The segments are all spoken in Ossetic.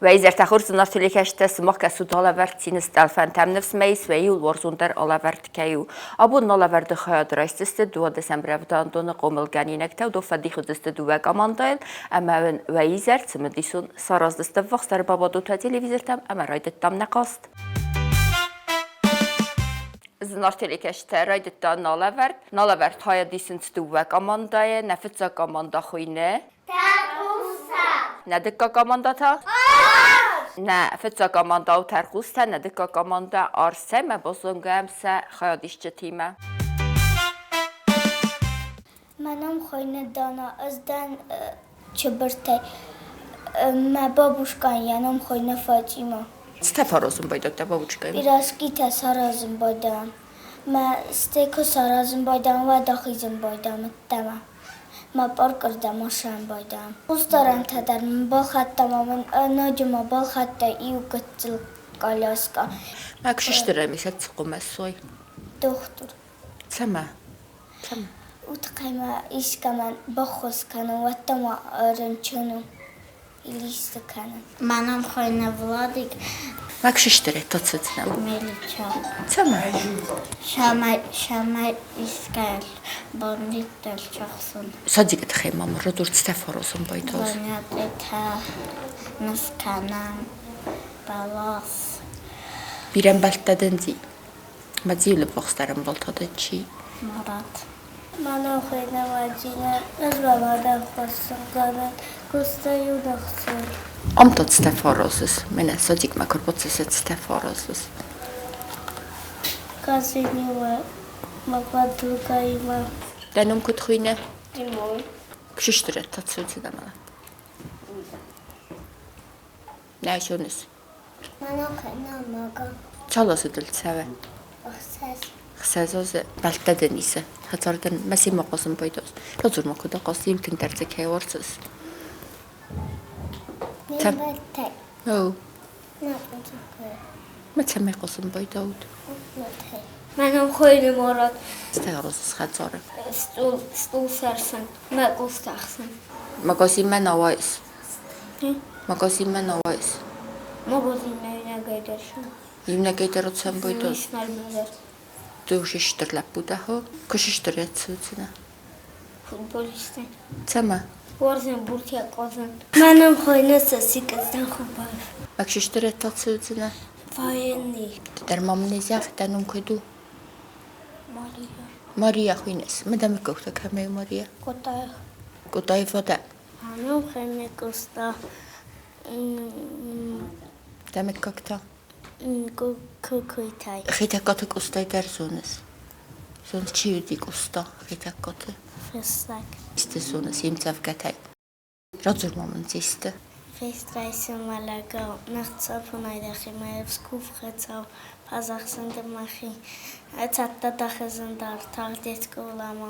Уӕ изӕртӕ хорз зынаргъ телекӕсджытӕ, сымах кӕсут алӕвӕрд цины стъӕлфӕнтӕм ныфсмӕ ис уӕ иу уарзондӕр алӕвӕрд кӕй у. Абон алӕвӕрды хайад райсдзысты дыууадӕсӕм рӕвдауӕндоны хъомылгӕнинӕгтӕ, уыдон фӕдих уыдзысты дыууӕ командӕйыл ӕмӕ уын уӕ изӕр цымыдисон сараздзысты ӕввахсдӕр бабадут уӕ телевизортӕм ӕмӕ райдыдтам нӕ хъазт. Зынаргъ телекӕсджытӕ, райдыдта налӕвӕрд. Налӕвӕрд хайад исынц дыууӕ командӕйы. Нӕ фыццаг командӕ хуыйны Нӕ дыккаг командӕ та? Нӕ фыццаг командӕ у тӕрхъустӕ, нӕ дыккаг командӕ арсӕ мӕ базонгӕм сӕ хайадисджытимӕ. Мӕ ном хуыйны Дана, ӕз дӕн Чыбыртӕй. Мӕ бабушкӕн йӕ ном хуыйны Фатимӕ. Цытӕ фӕразын байдыдта бабушкӕимӕ? Пирожкитӕ саразын байдайӕм. Мӕ стӕй куы саразын байдайӕм, уӕд ахизын байдайӕм ӕддӕмӕ. Мӕ паркырдӕм асӕмбӕлдӕн. Хъусдарӕнтӕ дӕр мын балхӕдта ӕмӕ мын ноджы ма балхӕдта иу гыццыл коляскӕ. Мӕ куыстырӕм исӕт хъумӕ сой. Дохтыр. Цӕмӕ? Цӕмӕ? Утхъӕмӕ искӕмӕн баххуыс кӕнын, уӕдта ма рынчын у. Илисты кӕнын. Мӕ ном хуыйны Владик. Мӕ куыстырӕ тоцыдзынӕн. Мелича. Цӕмӕ? Шамай искӕл бандиттӕл чахсын. Садикы тыххӕй ма мын радзурдзытӕ фӕразын байтауз. Занятитӕ ныв кӕнӕм бӕлас. Бирӕ ӕмбӕлттӕ дын дзи. Мӕ дзиуы бохсдӕр ӕмбӕлттӕ дын чи? Марат. Мӕнӕн хуыйны Мадинӕ, ӕз мӕ мадӕн хуӕссынгӕнӕн куыста иунӕгцой. Ам та цытӕ фӕаразыс? Мӕнӕ садикмӕ куы ӕрбацӕуыс, цытӕ фӕаразыс? Казинимӕ, мӕ подругаимӕ. Дӕ ном куыд хуыйны? Тимур. Куыстырӕт та цӕудзынӕ мӕнӕ. Нӕ зоныс? Мӕнӕн хуыйны Мага. Цал азы дыл цӕуы? Ӕхсӕз. Ӕхсӕз азы бӕлттӕ дын исы. Хӕдзар дын мӕ симӕ хъазын байдос. Радзур ма, куыд ахъаз, иу тынгдӕр дзы кӕй уарзыс? Ме мбӕлттӕй. О. Мӕ цӕмӕй хъазын байдаут? Мӕ ном хуыйны Мурат. Цытӕ аразыс хӕдзары? Стъол сӕрсын, мӕ къухтӕ ӕхсын. Магазинмӕ нӕ уайыс? Магазинмӕ нӕ уайыс? Магазинмӕ иунӕгӕй дӕр цӕуын. Иунӕгӕй дӕр цӕуын байдос? Ды уже стыр лӕппу дӕ, хо? Куы сыстыр цӕудзынӕ? Футболисттӕ. Цӕмӕ? Уарзын буртӕ къозын. Мӕ ном хуыйны Сосикъызтӕн Хубаев. Мӕ та цӕудзынӕ? Военный. Ды дӕр ма мын зӕгъ, дӕ ном куыд у? Мария. Мария хуыйныс. Мӕ дӕ мыггӕгтӕ кӕмӕй у Мария? Котаев. Котаева дӕ? Мӕ ном хуыйны Къоста. Дӕ мыггӕгтӕ? Кукуйтӕй. Хетӕгкаты Къостай дӕр зоныс? Зоныс, чи уыди Къоста Хетӕгкаты? Фыссӕг. Исты зоныс йе мдзӕвгӕтӕй? Радзур ма мын исты. Фестрайсымӕлӕгау, нӕхцӕфунайдӕхимӕ ӕвскуфхецау, пазахсӕндӕмӕхи, цӕттӕ дӕхезӕндар, тагъд ескъоламӕ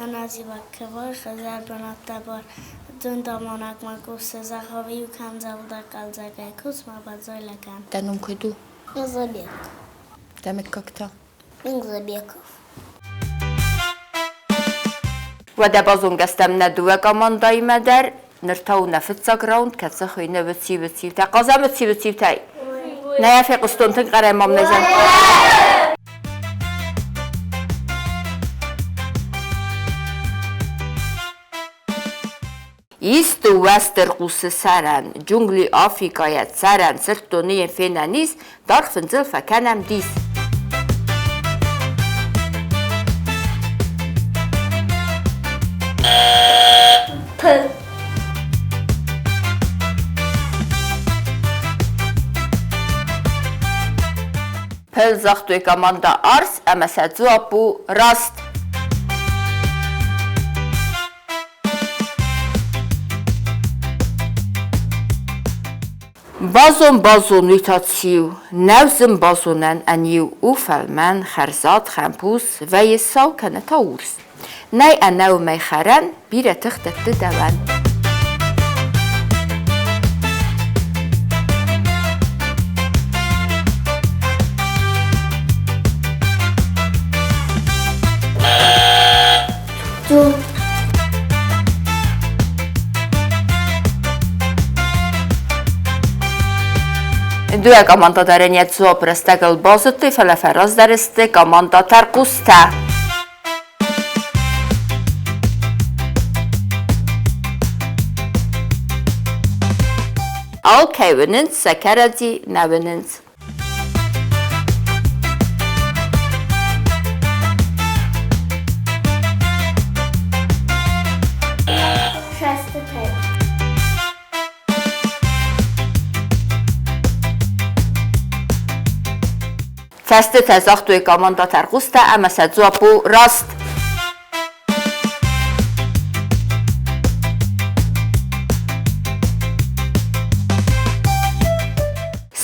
ӕнӕзивӕг кӕвай, хӕдзар бынӕттӕбӕл зундамонӕгмӕ косӕ, зӕгъӕвиу кӕндзӕлдӕ хъӕлдзӕгӕй космӕ базойлӕгӕн. Дӕ ном куыд у? Мирзабек. Дӕ мыггаг та? Мирзабеков. Уӕдӕ базонгӕ стӕм нӕ дыууӕ командӕимӕ дӕр. Ныр та у нӕ фыццаг раунд, кӕцы хуыйны Уыци-уыциутӕ. Хъазӕм уыци-уыциутӕй. Нӕ йӕ фехъуыстон тынг хъӕрӕй мӕм нӕ зӕгъ. Ис дыууӕ стыр къусы сӕрӕн, джунгли Африкӕйӕ цӕрӕн сырддоны йын фенӕн ис, даргъ фындзыл фӕкӕнӕм дис. П. Пыл загътой командӕ Арс ӕмӕ сӕ дзуапп у раст. Базон-базон уый та циу? Нӕу зын базонӕн ӕниу, у фӕлмӕн, хӕрзад, хӕмпус, вӕййы сау кӕнӕ та урс. Нӕй ӕнӕ уымӕй хӕрӕн, бирӕ тых дӕтты дӕуӕн. Ту. Дыууӕ командӕ дӕр ын йӕ дзуапп рӕстӕгыл базыдтой, фӕлӕ фӕраздӕр сты командӕ Тӕрхъустӕ. Алкӕй уынынц, сӕ кӕрӕдзи нӕ уынынц. Цӕстытӕй. Цӕстытӕ загътой командӕ Тӕрхъустӕ ӕмӕ сӕ дзуапп у раст.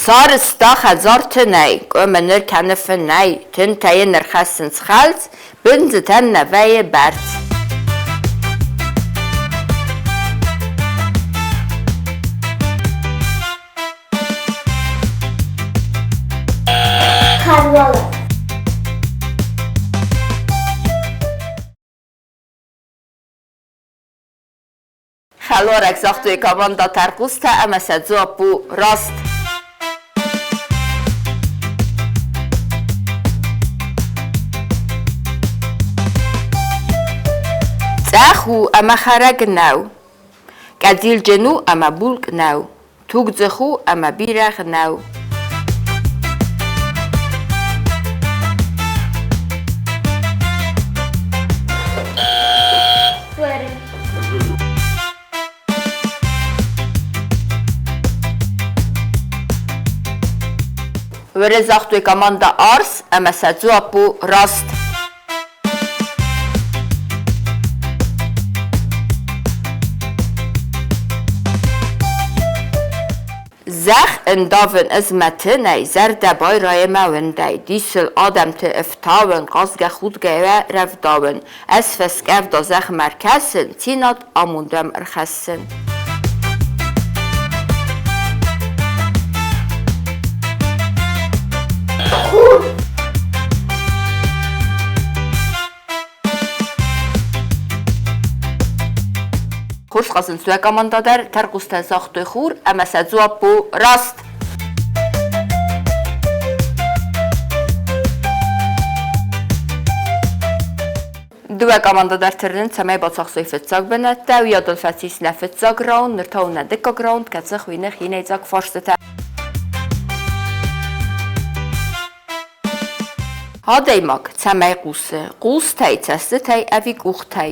Сарызта хӕдзар тынӕй, къуымы ныр кӕны фынӕй, тынтӕ йын ӕрхӕссынц хӕлц, бындзытӕн нӕ вӕййы бӕрц. Хӕрвалы. Хӕлуарӕг загътой командӕ Тӕрхъустӕ ӕмӕ сӕ дзуапп у раст. Цъӕх у ӕмӕ хӕрӕг нӕу, къӕдзилджын у ӕмӕ булкъ нӕу, тугдзых у ӕмӕ бирӕгъ нӕу. Уӕры. Уӕры загътой командӕ Арс ӕмӕ сӕ дзуапп у раст. Зӕхх ӕндавын ӕз мӕ тынӕй, зӕрдӕ байрайы мӕ уындӕй, дисыл адӕмты ӕфтауын, хъазгӕ-худгӕйӕ рӕвдауын. Ӕз фӕскъӕвда зӕхмӕ ркӕсын, цинад амондӕм ӕрхӕссын. Хур. Хорз хъазынц уӕ командӕ дӕр, тӕрхъустӕ загътой хур ӕмӕ сӕ дзуапп у раст. Дыууӕ командӕ дӕр тырнынц, цӕмӕй бацахсой фыццаг бынӕттӕ. Уыйадыл фӕцис нӕ фыццаг раунд, ныр та у нӕ дыккаг раунд, кӕцы хуыйны хинӕйдзаг фарстытӕ. Адӕймаг цӕмӕй хъусы? Хъустӕй, цӕстытӕй ӕви къухтӕй?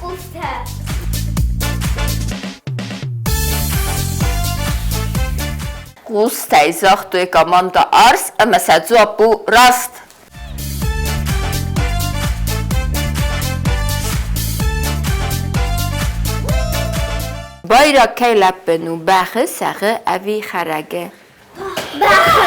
Къухтӕ. Хъустӕй загътой командӕ Арс ӕмӕ сӕ дзуапп у раст. Байраг кӕй лӕппын у, бӕхы, сӕгъы ӕви хӕрӕгы? Бӕхы.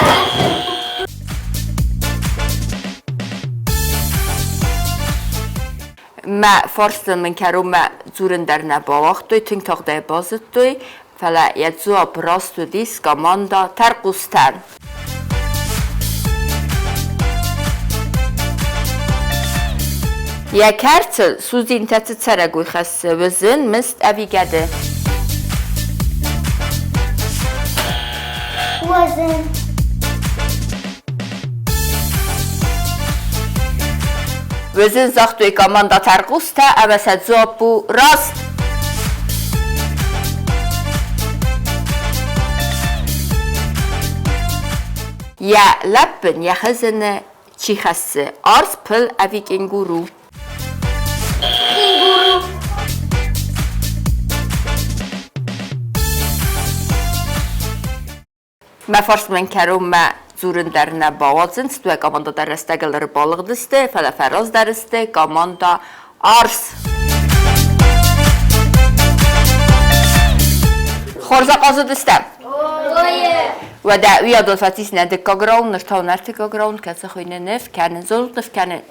Мӕ фарстыл мын кӕронмӕ дзурын дӕр нӕ бауагътой, тынг тагъдӕй базыдтой, фӕлӕ йӕ дзуапп раст уыдис командӕ Тӕрхъустӕн. Йӕ кӕрцыл судзинтӕ цы цӕрӕгой хӕссы, уызын, мыст ӕви гӕды? Уызын. Уызын загътой командӕ Тӕрхъустӕ ӕмӕ сӕ дзуапп у раст. Йӕ лӕппын йӕ хызыны чи хӕссы, арс, пыл ӕви кенгуру? Кенгуру. Мӕ фарст мын кӕронмӕ дзурын дӕр нӕ бауадзынц, дыууӕ командӕ дӕр рӕстӕгыл ӕрбалыгъдысты, фӕлӕ фӕраздӕр сты командӕ Арс. Хорз ахъазыдыстӕм? Уӕдӕ уыйадыл фӕцис нӕ дыккаг раунд, ныр та у нӕ ӕртыккаг раунд, кӕцы хуыйны ныв кӕнын. Зонут ныв кӕнын?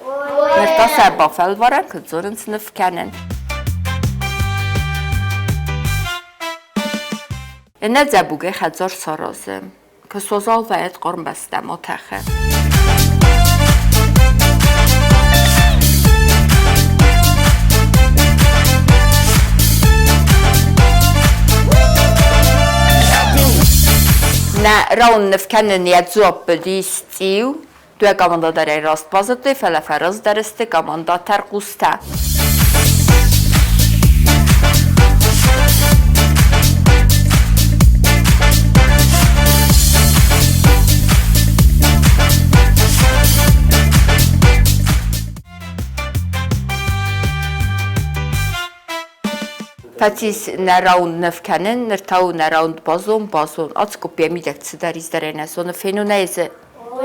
Ныр та сӕ бафӕлварӕм, куыд дзурынц ныв кӕнын. Ӕнӕ дзӕбугӕй хӕдзар саразы, куы суазал вӕййы хъарм бӕстӕм атӕхы. Нӕ раунд ныв кӕнын йӕ дзуапп уыдис цъиу. Дыууӕ командӕ дӕр ӕй раст базыдтой, фӕлӕ фӕраздӕр сты командӕ Тӕрхъустӕ. Фӕцис нӕ раунд ныв кӕнын, ныр та у нӕ раунд базон, базон. Ацкъупп йӕ мидӕг цыдӕр издӕрӕй нӕ зоны, фенон ӕй дзы,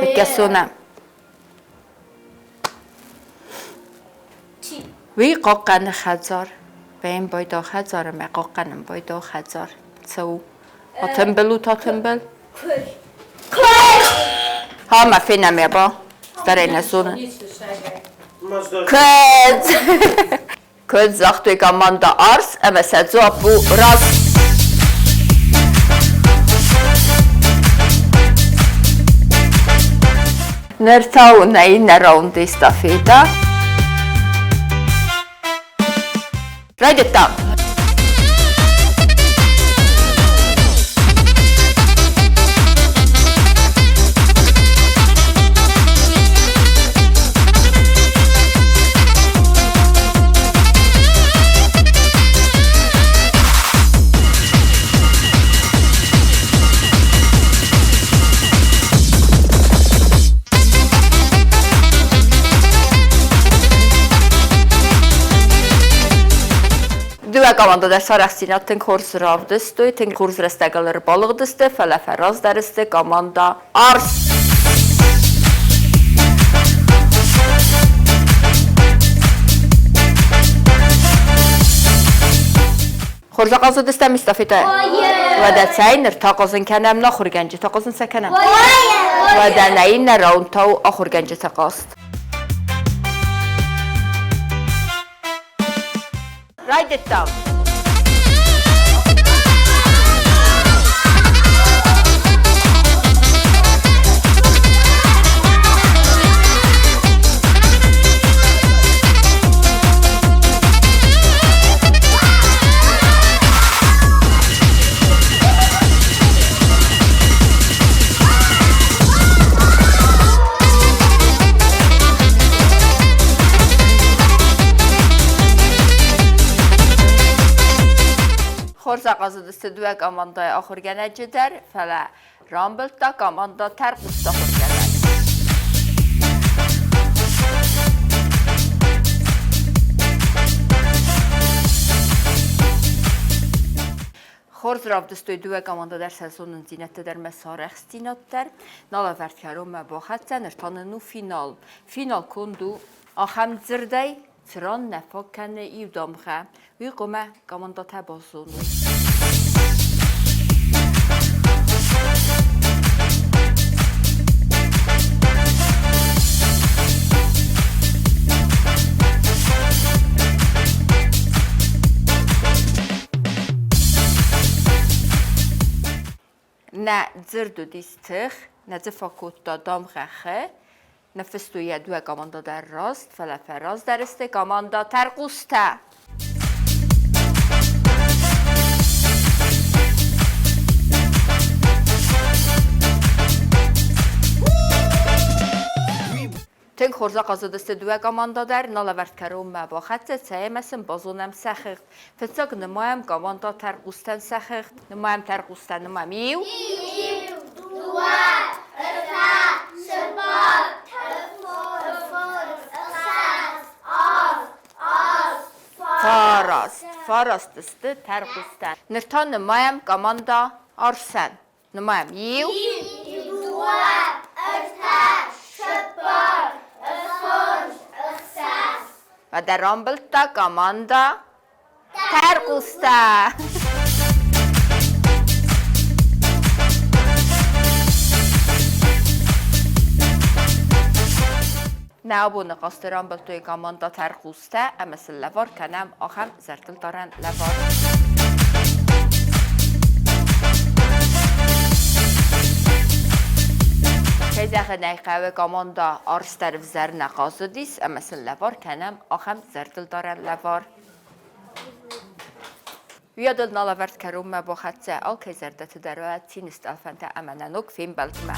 ныккӕсона. Уый хъахъхъӕны хӕдзар. Бӕм байда хӕдзар ӕмӕ хъахъхъӕнын байда хӕдзар. Цӕуы. Атымбыл у татымбыл. Ха, мӕ фенӕм йӕ ба. Старӕй нӕ зоны. Куыдз! Куыд загътой командӕ Арс ӕмӕ сӕ дзуапп у раст. Ныр та у нӕ иннӕ раунды эстафетӕ. Райдыдтам! Дыууӕ командӕ дӕр сарӕхстдзинад тынг хорз равдыстой, тынг хорз рӕстӕгыл ӕрбалыгъдысты, фӕлӕ фӕраздӕр сты командӕ Арс. Хорз ахъазыдыстӕм эстафетӕ? Уӕдӕ цӕй, ныр та хъазын кӕнӕм нӕ ахуыргӕнджытӕ, хъазын сӕ кӕнӕм. Уӕдӕ нӕ иннӕ раунд та у ахуыргӕнджыты хъазт. Райдыдтам. Хорз ахъазыдысты дыууӕ командӕйы ахуыргӕнӕджы дӕр, фӕлӕ рамбылдта командӕ Тӕрхъусты ахуыргӕнӕг. Хорз равдыстой дыууӕ командӕ дӕр сӕ зонындзинӕдтӕ дӕр ӕмӕ сӕ арӕхстдзинад дӕр. Налӕвӕрд кӕронмӕ бахӕццӕ, ныр та нын у финал. Финал конд у ахӕм дзырдӕй, цыран нӕ фаг кӕны иу дамгъӕ. Уый хъуамӕ командӕтӕ базоной. Нӕ дзырд уыдис тых, нӕ дзы фӕкодта дамгъӕ Х, ныффыстой йӕ дыууӕ командӕ дӕр раст, фӕлӕ фӕраздӕр сты командӕ Тӕрхъустӕ. Тынг хорз ахъазыдысты дыууӕ командӕ дӕр, налӕвӕрд кӕронмӕ бахӕццӕ, цӕй ӕмӕ сын базонӕм сӕ хыгъд. Фыццаг нымайӕм командӕ Тӕрхъустӕн сӕ хыгъд. Нымайӕм тӕрхъустӕ, нымайӕм. Иу. Иу, дыууӕ, ӕртӕ, цыппар, фондз, ӕхсӕз, авд, аст, Фараст. Фараст сты тӕрхъустӕ. Ныр та нымайӕм командӕ Арсӕн. Нымайӕм. Иу. Дыууӕ, ӕртӕ, цыппар, фондз, ӕхсӕз. Уӕдӕ рамбылдта командӕ Тӕрхъустӕ. Нӕ абоны хъазты рамбылдтой командӕ Тӕрхъустӕ ӕмӕ сын лӕвар кӕнӕм ахӕм зӕрдылдарӕн лӕвар. Кӕй зӕгъын ӕй хъӕуы, командӕ Арс дӕр ӕвзӕр нӕ хъазыдис ӕмӕ сын лӕвар кӕнӕм ахӕм зӕрдылдарӕн лӕвар. Уыйадыл нӕ лӕвӕрд кӕронмӕ бахӕццӕ, алкӕй зӕрдӕты дӕр уӕд цины стъӕлфӕнтӕ ӕмӕ нӕ ног фембӕлдмӕ.